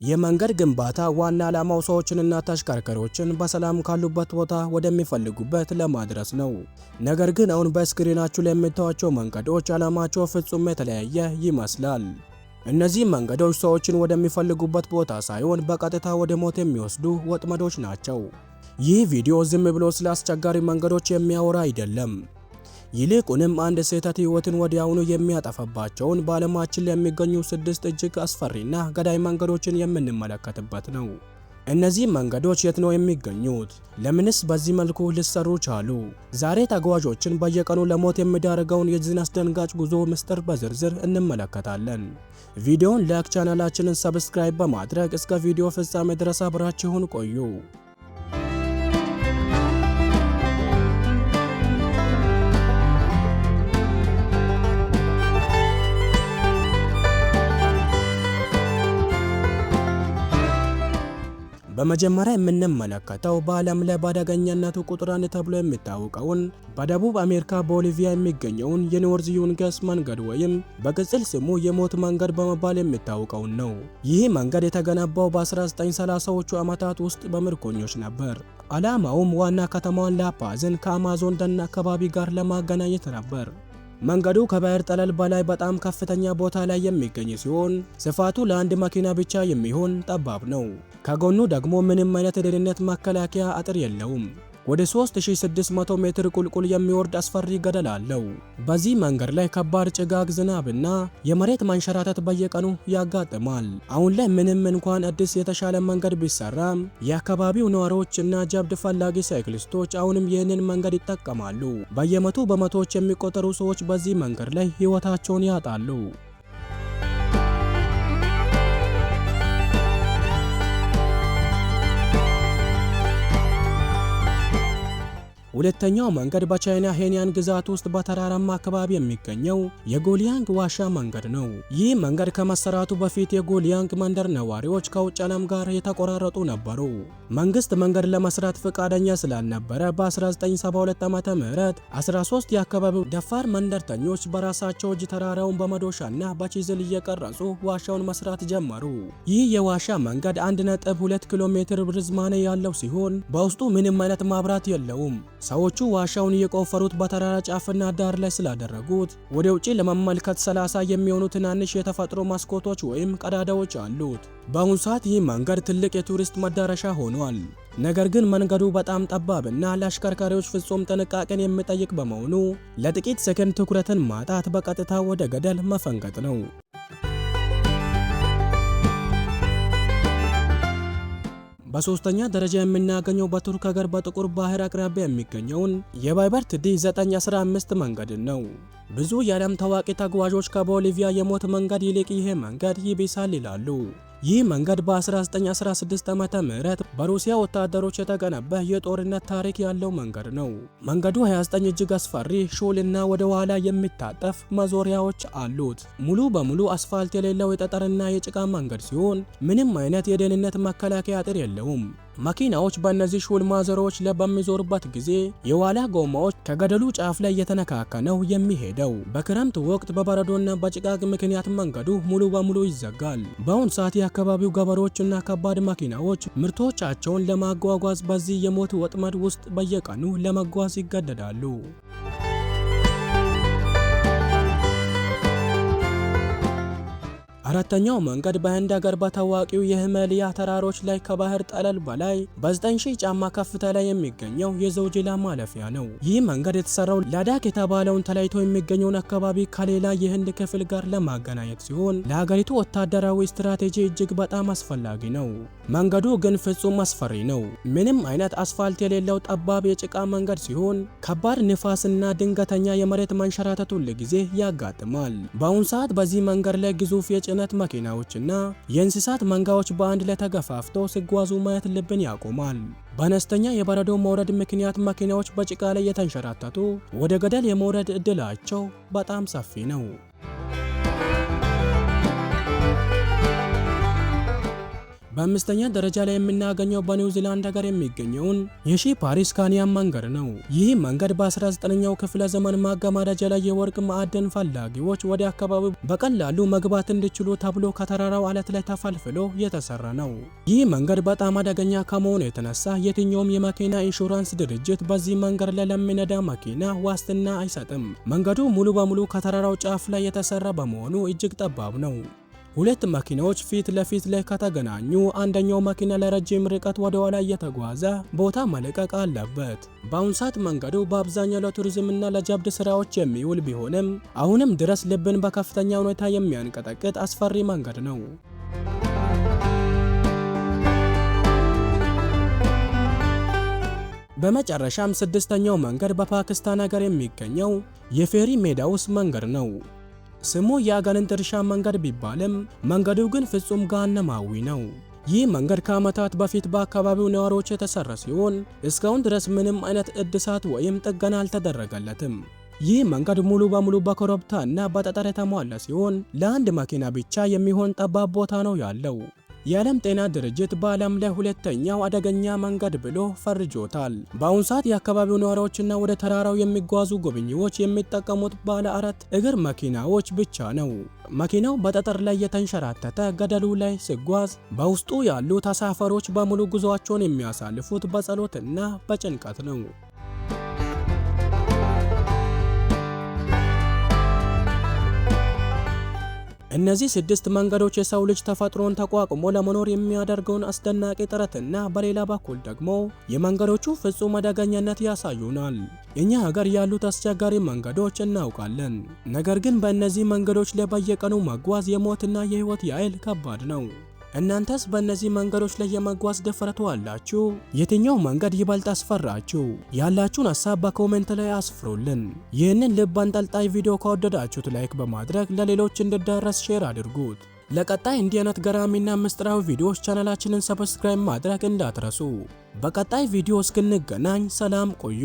የመንገድ ግንባታ ዋና ዓላማው ሰዎችንና ተሽከርካሪዎችን በሰላም ካሉበት ቦታ ወደሚፈልጉበት ለማድረስ ነው። ነገር ግን አሁን በስክሪናችሁ ላይ የምታዩቸው መንገዶች ዓላማቸው ፍጹም የተለያየ ይመስላል። እነዚህ መንገዶች ሰዎችን ወደሚፈልጉበት ቦታ ሳይሆን በቀጥታ ወደ ሞት የሚወስዱ ወጥመዶች ናቸው። ይህ ቪዲዮ ዝም ብሎ ስለ አስቸጋሪ መንገዶች የሚያወራ አይደለም። ይልቁንም አንድ ስህተት ሕይወትን ወዲያውኑ የሚያጠፋባቸውን በዓለማችን ላይ የሚገኙ ስድስት እጅግ አስፈሪና ገዳይ መንገዶችን የምንመለከትበት ነው። እነዚህ መንገዶች የት ነው የሚገኙት? ለምንስ በዚህ መልኩ ሊሰሩ ቻሉ? ዛሬ ተጓዦችን በየቀኑ ለሞት የሚዳርገውን የዚህን አስደንጋጭ ጉዞ ምስጢር በዝርዝር እንመለከታለን። ቪዲዮውን like፣ ቻናላችንን subscribe በማድረግ እስከ ቪዲዮ ፍጻሜ ድረስ አብራችሁን ቆዩ። በመጀመሪያ የምንመለከተው በዓለም ላይ በአደገኛነቱ ቁጥር አንድ ተብሎ የሚታወቀውን በደቡብ አሜሪካ ቦሊቪያ የሚገኘውን የ North ዩንገስ መንገድ ወይም በቅጽል ስሙ የሞት መንገድ በመባል የሚታወቀውን ነው። ይህ መንገድ የተገነባው በ1930ዎቹ ዓመታት ውስጥ በምርኮኞች ነበር። ዓላማውም ዋና ከተማዋን ላፓዝን ከአማዞን ደን አካባቢ ጋር ለማገናኘት ነበር። መንገዱ ከባህር ጠለል በላይ በጣም ከፍተኛ ቦታ ላይ የሚገኝ ሲሆን ስፋቱ ለአንድ መኪና ብቻ የሚሆን ጠባብ ነው። ከጎኑ ደግሞ ምንም አይነት የደህንነት መከላከያ አጥር የለውም። ወደ 3600 ሜትር ቁልቁል የሚወርድ አስፈሪ ገደል አለው። በዚህ መንገድ ላይ ከባድ ጭጋግ፣ ዝናብና የመሬት መንሸራተት በየቀኑ ያጋጥማል። አሁን ላይ ምንም እንኳን አዲስ የተሻለ መንገድ ቢሰራም የአካባቢው ነዋሪዎች እና ጀብድ ፈላጊ ሳይክሊስቶች አሁንም ይህንን መንገድ ይጠቀማሉ። በየዓመቱ በመቶዎች የሚቆጠሩ ሰዎች በዚህ መንገድ ላይ ሕይወታቸውን ያጣሉ። ሁለተኛው መንገድ በቻይና ሄናን ግዛት ውስጥ በተራራማ አካባቢ የሚገኘው የጎሊያንግ ዋሻ መንገድ ነው። ይህ መንገድ ከመሰራቱ በፊት የጎሊያንግ መንደር ነዋሪዎች ከውጭ ዓለም ጋር የተቆራረጡ ነበሩ። መንግስት መንገድ ለመስራት ፈቃደኛ ስላልነበረ በ1972 ዓ.ም 13 የአካባቢው ደፋር መንደርተኞች በራሳቸው እጅ ተራራውን በመዶሻና በ chisel እየቀረጹ ዋሻውን መስራት ጀመሩ። ይህ የዋሻ መንገድ 1.2 ኪሎ ሜትር ርዝማኔ ያለው ሲሆን በውስጡ ምንም አይነት መብራት የለውም። ሰዎቹ ዋሻውን እየቆፈሩት በተራራ ጫፍና ዳር ላይ ስላደረጉት ወደ ውጪ ለመመልከት 30 የሚሆኑ ትናንሽ የተፈጥሮ መስኮቶች ወይም ቀዳዳዎች አሉት። በአሁኑ ሰዓት ይህ መንገድ ትልቅ የቱሪስት መዳረሻ ሆኗል። ነገር ግን መንገዱ በጣም ጠባብና ለአሽከርካሪዎች ፍጹም ጥንቃቄን የሚጠይቅ በመሆኑ ለጥቂት ሰከንድ ትኩረትን ማጣት በቀጥታ ወደ ገደል መፈንገጥ ነው። በሶስተኛ ደረጃ የምናገኘው በቱርክ ሀገር በጥቁር ባህር አቅራቢያ የሚገኘውን የባይበርት ዲ 915 መንገድን ነው። ብዙ የዓለም ታዋቂ ተጓዦች ከቦሊቪያ የሞት መንገድ ይልቅ ይሄ መንገድ ይብሳል ይላሉ። ይህ መንገድ በ1916 ዓመተ ምህረት በሩሲያ ወታደሮች የተገነባ የጦርነት ታሪክ ያለው መንገድ ነው። መንገዱ 29 እጅግ አስፈሪ ሹልና ወደ ኋላ የሚታጠፍ ማዞሪያዎች አሉት። ሙሉ በሙሉ አስፋልት የሌለው የጠጠርና የጭቃ መንገድ ሲሆን ምንም አይነት የደህንነት መከላከያ አጥር የለውም። መኪናዎች በእነዚህ ሹል ማዞሪያዎች ላይ በሚዞሩበት ጊዜ የኋላ ጎማዎች ከገደሉ ጫፍ ላይ እየተነካካ ነው የሚሄደው። በክረምት ወቅት በበረዶና በጭጋግ ምክንያት መንገዱ ሙሉ በሙሉ ይዘጋል። በአሁን ሰዓት የአካባቢው ገበሬዎችና ከባድ መኪናዎች ምርቶቻቸውን ለማጓጓዝ በዚህ የሞት ወጥመድ ውስጥ በየቀኑ ለመጓዝ ይገደዳሉ። አራተኛው መንገድ በህንድ ሀገር በታዋቂው የሂማሊያ ተራሮች ላይ ከባህር ጠለል በላይ በ9000 ጫማ ከፍታ ላይ የሚገኘው የዞጂላ ማለፊያ ነው። ይህ መንገድ የተሰራው ላዳክ የተባለውን ተለይቶ የሚገኘውን አካባቢ ከሌላ የህንድ ክፍል ጋር ለማገናኘት ሲሆን ለሀገሪቱ ወታደራዊ ስትራቴጂ እጅግ በጣም አስፈላጊ ነው። መንገዱ ግን ፍጹም አስፈሪ ነው። ምንም አይነት አስፋልት የሌለው ጠባብ የጭቃ መንገድ ሲሆን ከባድ ንፋስና ድንገተኛ የመሬት መንሸራተት ሁል ጊዜ ያጋጥማል። በአሁኑ ሰዓት በዚህ መንገድ ላይ ግዙፍ የጭነት መኪናዎችና የእንስሳት መንጋዎች በአንድ ላይ ተገፋፍተው ሲጓዙ ማየት ልብን ያቆማል። በአነስተኛ የበረዶ መውረድ ምክንያት መኪናዎች በጭቃ ላይ የተንሸራተቱ ወደ ገደል የመውረድ ዕድላቸው በጣም ሰፊ ነው። በአምስተኛ ደረጃ ላይ የምናገኘው በኒውዚላንድ ሀገር የሚገኘውን የሺፓሪስ ካንያን መንገድ ነው። ይህ መንገድ በ19ኛው ክፍለ ዘመን ማገባደጃ ላይ የወርቅ ማዕድን ፈላጊዎች ወደ አካባቢው በቀላሉ መግባት እንዲችሉ ተብሎ ከተራራው አለት ላይ ተፈልፍሎ የተሰራ ነው። ይህ መንገድ በጣም አደገኛ ከመሆኑ የተነሳ የትኛውም የመኪና ኢንሹራንስ ድርጅት በዚህ መንገድ ላይ ለሚነዳ መኪና ዋስትና አይሰጥም። መንገዱ ሙሉ በሙሉ ከተራራው ጫፍ ላይ የተሰራ በመሆኑ እጅግ ጠባብ ነው። ሁለት መኪናዎች ፊት ለፊት ላይ ከተገናኙ አንደኛው መኪና ለረጅም ርቀት ወደ ኋላ እየተጓዘ ቦታ መልቀቅ አለበት። በአሁን ሰዓት መንገዱ በአብዛኛው ለቱሪዝምና ለጀብድ ስራዎች የሚውል ቢሆንም አሁንም ድረስ ልብን በከፍተኛ ሁኔታ የሚያንቀጠቅጥ አስፈሪ መንገድ ነው። በመጨረሻም ስድስተኛው መንገድ በፓኪስታን ሀገር የሚገኘው የፌሪ ሜዳውስ መንገድ ነው። ስሙ የአጋንንት እርሻ መንገድ ቢባልም መንገዱ ግን ፍጹም ገሃነማዊ ነው። ይህ መንገድ ከዓመታት በፊት በአካባቢው ነዋሪዎች የተሰራ ሲሆን እስካሁን ድረስ ምንም አይነት እድሳት ወይም ጥገና አልተደረገለትም። ይህ መንገድ ሙሉ በሙሉ በኮረብታ እና በጠጠር የተሟላ ሲሆን ለአንድ መኪና ብቻ የሚሆን ጠባብ ቦታ ነው ያለው። የዓለም ጤና ድርጅት በዓለም ላይ ሁለተኛው አደገኛ መንገድ ብሎ ፈርጆታል። በአሁኑ ሰዓት የአካባቢው ነዋሪዎችና ወደ ተራራው የሚጓዙ ጎብኚዎች የሚጠቀሙት ባለ አራት እግር መኪናዎች ብቻ ነው። መኪናው በጠጠር ላይ የተንሸራተተ ገደሉ ላይ ሲጓዝ በውስጡ ያሉ ተሳፋሪዎች በሙሉ ጉዟቸውን የሚያሳልፉት በጸሎትና በጭንቀት ነው። እነዚህ ስድስት መንገዶች የሰው ልጅ ተፈጥሮን ተቋቁሞ ለመኖር የሚያደርገውን አስደናቂ ጥረትና በሌላ በኩል ደግሞ የመንገዶቹ ፍጹም አደገኛነት ያሳዩናል። እኛ ሀገር ያሉት አስቸጋሪ መንገዶች እናውቃለን። ነገር ግን በእነዚህ መንገዶች ላይ በየቀኑ መጓዝ የሞትና የህይወት ያህል ከባድ ነው። እናንተስ በእነዚህ መንገዶች ላይ የመጓዝ ድፍረቱ አላችሁ? የትኛው መንገድ ይበልጥ አስፈራችሁ? ያላችሁን ሀሳብ በ comment ላይ አስፍሩልን። ይህንን ልብ አንጠልጣይ ቪዲዮ ከወደዳችሁት like በማድረግ ለሌሎች እንዲዳረስ share አድርጉት። ለቀጣይ እንዲህ አይነት ገራሚና ምስጢራዊ ቪዲዮዎች ቻናላችንን subscribe ማድረግ እንዳትረሱ። በቀጣይ ቪዲዮ እስክንገናኝ ሰላም ቆዩ።